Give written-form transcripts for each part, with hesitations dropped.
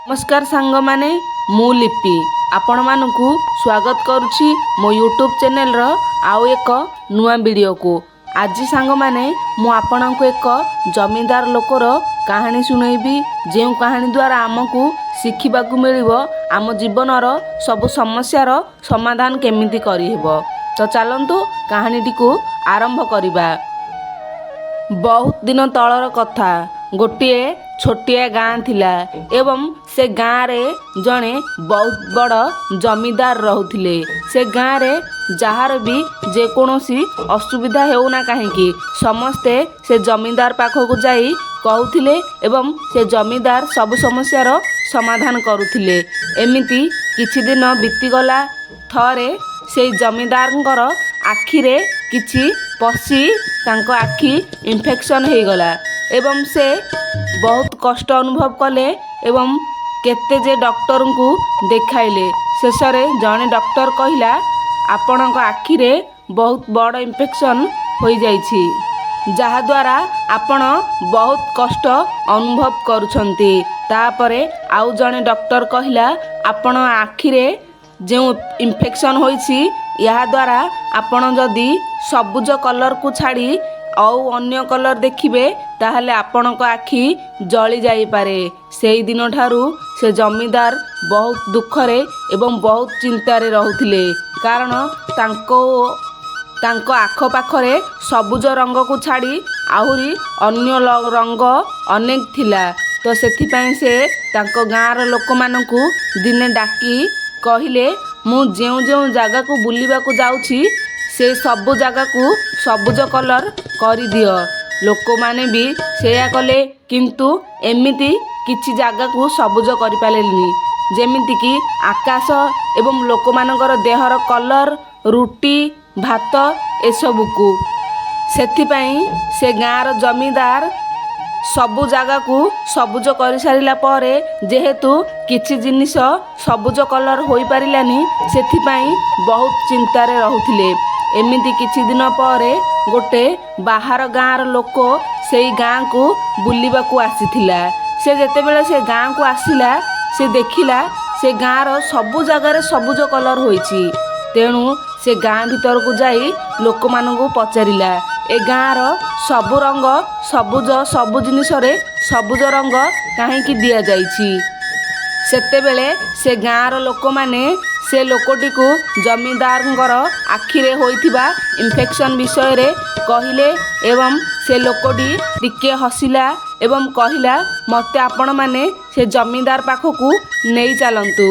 ନମସ୍କାର ସାଙ୍ଗମାନେ, ମୁଁ ଲିପି ଆପଣମାନଙ୍କୁ ସ୍ୱାଗତ କରୁଛି ମୋ ୟୁଟ୍ୟୁବ୍ ଚ୍ୟାନେଲର ଆଉ ଏକ ନୂଆ ଭିଡ଼ିଓକୁ। ଆଜି ସାଙ୍ଗମାନେ, ମୁଁ ଆପଣଙ୍କୁ ଏକ ଜମିଦାର ଲୋକର କାହାଣୀ ଶୁଣେଇବି, ଯେଉଁ କାହାଣୀ ଦ୍ୱାରା ଆମକୁ ଶିଖିବାକୁ ମିଳିବ ଆମ ଜୀବନର ସବୁ ସମସ୍ୟାର ସମାଧାନ କେମିତି କରିହେବ। ତ ଚାଲନ୍ତୁ, କାହାଣୀଟିକୁ ଆରମ୍ଭ କରିବା। ବହୁତ ଦିନ ତଳର କଥା। ଗୋଟିଏ ଛୋଟିଆ ଗାଁ ଥିଲା ଏବଂ ସେ ଗାଁରେ ଜଣେ ବହୁତ ବଡ଼ ଜମିଦାର ରହୁଥିଲେ। ସେ ଗାଁରେ ଯାହାର ବି ଯେକୌଣସି ଅସୁବିଧା ହେଉନା କାହିଁକି, ସମସ୍ତେ ସେ ଜମିଦାର ପାଖକୁ ଯାଇ କହୁଥିଲେ ଏବଂ ସେ ଜମିଦାର ସବୁ ସମସ୍ୟାର ସମାଧାନ କରୁଥିଲେ। ଏମିତି କିଛି ଦିନ ବିତିଗଲା। ଥରେ ସେଇ ଜମିଦାରଙ୍କର ଆଖିରେ କିଛି ପଶି ତାଙ୍କ ଆଖି ଇନଫେକ୍ସନ୍ ହେଇଗଲା ଏବଂ ସେ ବହୁତ କଷ୍ଟ ଅନୁଭବ କଲେ ଏବଂ କେତେ ଯେ ଡକ୍ଟରଙ୍କୁ ଦେଖାଇଲେ। ଶେଷରେ ଜଣେ ଡକ୍ଟର କହିଲା, "ଆପଣଙ୍କ ଆଖିରେ ବହୁତ ବଡ଼ ଇନଫେକ୍ସନ୍ ହୋଇଯାଇଛି, ଯାହାଦ୍ୱାରା ଆପଣ ବହୁତ କଷ୍ଟ ଅନୁଭବ କରୁଛନ୍ତି।" ତାପରେ ଆଉ ଜଣେ ଡକ୍ଟର କହିଲା, "ଆପଣ ଆଖିରେ ଯେଉଁ ଇନଫେକ୍ସନ୍ ହୋଇଛି, ଏହାଦ୍ୱାରା ଆପଣ ଯଦି ସବୁଜ କଲର୍କୁ ଛାଡ଼ି ଆଉ ଅନ୍ୟ କଲର୍ ଦେଖିବେ, ତାହେଲେ ଆପଣଙ୍କ ଆଖି ଜଳି ଯାଇପାରେ।" ସେଇ ଦିନଠାରୁ ସେ ଜମିଦାର ବହୁତ ଦୁଃଖରେ ଏବଂ ବହୁତ ଚିନ୍ତାରେ ରହୁଥିଲେ, କାରଣ ତାଙ୍କ ଆଖପାଖରେ ସବୁଜ ରଙ୍ଗକୁ ଛାଡ଼ି ଆହୁରି ଅନ୍ୟ ରଙ୍ଗ ଅନେକ ଥିଲା। ତ ସେଥିପାଇଁ ସେ ତାଙ୍କ ଗାଁର ଲୋକମାନଙ୍କୁ ଦିନେ ଡାକି କହିଲେ, "ମୁଁ ଯେଉଁ ଯେଉଁ ଜାଗାକୁ ବୁଲିବାକୁ ଯାଉଛି, ସେ ସବୁ ଜାଗାକୁ ସବୁଜ କଲର୍ କରିଦିଅ।" ଲୋକମାନେ ବି ସେୟା କଲେ, କିନ୍ତୁ ଏମିତି କିଛି ଜାଗାକୁ ସବୁଜ କରିପାରିଲେନି, ଯେମିତିକି ଆକାଶ ଏବଂ ଲୋକମାନଙ୍କର ଦେହର କଲର୍, ରୁଟି, ଭାତ ଏସବୁକୁ। ସେଥିପାଇଁ ସେ ଗାଁର ଜମିଦାର ସବୁ ଜାଗାକୁ ସବୁଜ କରିସାରିଲା ପରେ ଯେହେତୁ କିଛି ଜିନିଷ ସବୁଜ କଲର୍ ହୋଇପାରିଲାନି, ସେଥିପାଇଁ ବହୁତ ଚିନ୍ତାରେ ରହୁଥିଲେ। ଏମିତି କିଛି ଦିନ ପରେ ଗୋଟେ ବାହାର ଗାଁର ଲୋକ ସେଇ ଗାଁକୁ ବୁଲିବାକୁ ଆସିଥିଲା। ସେ ଯେତେବେଳେ ସେ ଗାଁକୁ ଆସିଲା, ସେ ଦେଖିଲା ସେ ଗାଁର ସବୁ ଜାଗାରେ ସବୁଜ କଲର୍ ହୋଇଛି। ତେଣୁ ସେ ଗାଁ ଭିତରକୁ ଯାଇ ଲୋକମାନଙ୍କୁ ପଚାରିଲା, "ଏ ଗାଁର ସବୁ ରଙ୍ଗ ସବୁଜ, ସବୁ ଜିନିଷରେ ସବୁଜ ରଙ୍ଗ କାହିଁକି ଦିଆଯାଇଛି?" ସେତେବେଳେ ସେ ଗାଁର ଲୋକମାନେ ସେ ଲୋକଟିକୁ ଜମିଦାରଙ୍କର ଆଖିରେ ହୋଇଥିବା ଇନଫେକ୍ସନ୍ ବିଷୟରେ କହିଲେ ଏବଂ ସେ ଲୋକଟି ଟିକିଏ ହସିଲା ଏବଂ କହିଲା, "ମୋତେ ଆପଣମାନେ ସେ ଜମିଦାର ପାଖକୁ ନେଇ ଚାଲନ୍ତୁ।"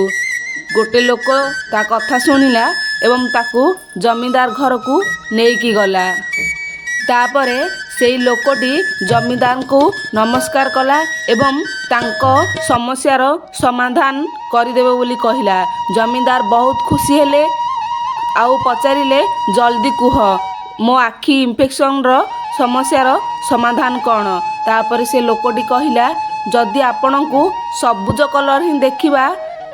ଗୋଟେ ଲୋକ ତା କଥା ଶୁଣିଲା ଏବଂ ତାକୁ ଜମିଦାର ଘରକୁ ନେଇକି ଗଲା। ତାପରେ ସେଇ ଲୋକଟି ଜମିଦାରଙ୍କୁ ନମସ୍କାର କଲା ଏବଂ ତାଙ୍କ ସମସ୍ୟାର ସମାଧାନ କରିଦେବେ ବୋଲି କହିଲା। ଜମିଦାର ବହୁତ ଖୁସି ହେଲେ ଆଉ ପଚାରିଲେ, "ଜଲ୍ଦି କୁହ, ମୋ ଆଖି ଇନଫେକ୍ସନ୍ର ସମସ୍ୟାର ସମାଧାନ କ'ଣ?" ତାପରେ ସେ ଲୋକଟି କହିଲା, "ଯଦି ଆପଣଙ୍କୁ ସବୁଜ କଲର୍ ହିଁ ଦେଖିବା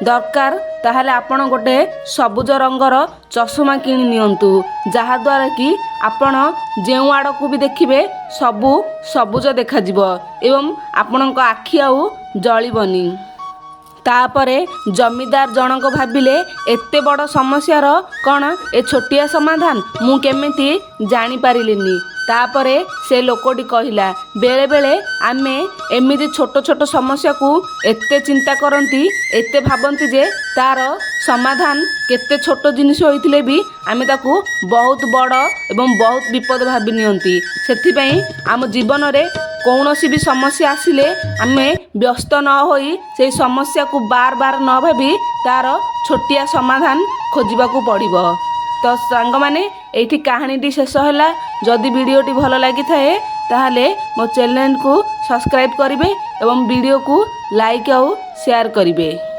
ଦରକାର, ତାହେଲେ ଆପଣ ଗୋଟେ ସବୁଜ ରଙ୍ଗର ଚଷମା କିଣି ନିଅନ୍ତୁ, ଯାହାଦ୍ୱାରା କି ଆପଣ ଯେଉଁ ଆଡ଼କୁ ବି ଦେଖିବେ, ସବୁ ସବୁଜ ଦେଖାଯିବ ଏବଂ ଆପଣଙ୍କ ଆଖି ଆଉ ଜଳିବନି।" ତାପରେ ଜମିଦାର ଜଣକ ଭାବିଲେ, ଏତେ ବଡ଼ ସମସ୍ୟାର କ'ଣ ଏ ଛୋଟିଆ ସମାଧାନ? ମୁଁ କେମିତି ଜାଣିପାରିଲିନି? ତାପରେ ସେ ଲୋକଟି କହିଲା, ବେଳେବେଳେ ଆମେ ଏମିତି ଛୋଟ ଛୋଟ ସମସ୍ୟାକୁ ଏତେ ଚିନ୍ତା କରନ୍ତି, ଏତେ ଭାବନ୍ତି ଯେ ତାର ସମାଧାନ କେତେ ଛୋଟ ଜିନିଷ ହୋଇଥିଲେ ବି ଆମେ ତାକୁ ବହୁତ ବଡ଼ ଏବଂ ବହୁତ ବିପଦ ଭାବି ନିଅନ୍ତି। ସେଥିପାଇଁ ଆମ ଜୀବନରେ କୌଣସି ବି ସମସ୍ୟା ଆସିଲେ ଆମେ ବ୍ୟସ୍ତ ନ ହୋଇ, ସେଇ ସମସ୍ୟାକୁ ବାର ବାର ନ ଭାବି ତାର ଛୋଟିଆ ସମାଧାନ ଖୋଜିବାକୁ ପଡ଼ିବ। ତ ସାଙ୍ଗମାନେ, ଏଇଠି କାହାଣୀଟି ଶେଷ ହେଲା। ଯଦି ଭିଡ଼ିଓଟି ଭଲ ଲାଗିଥାଏ, ତାହେଲେ ମୋ ଚ୍ୟାନେଲକୁ ସବସ୍କ୍ରାଇବ୍ କରିବେ ଏବଂ ଭିଡ଼ିଓକୁ ଲାଇକ୍ ଆଉ ସେୟାର କରିବେ।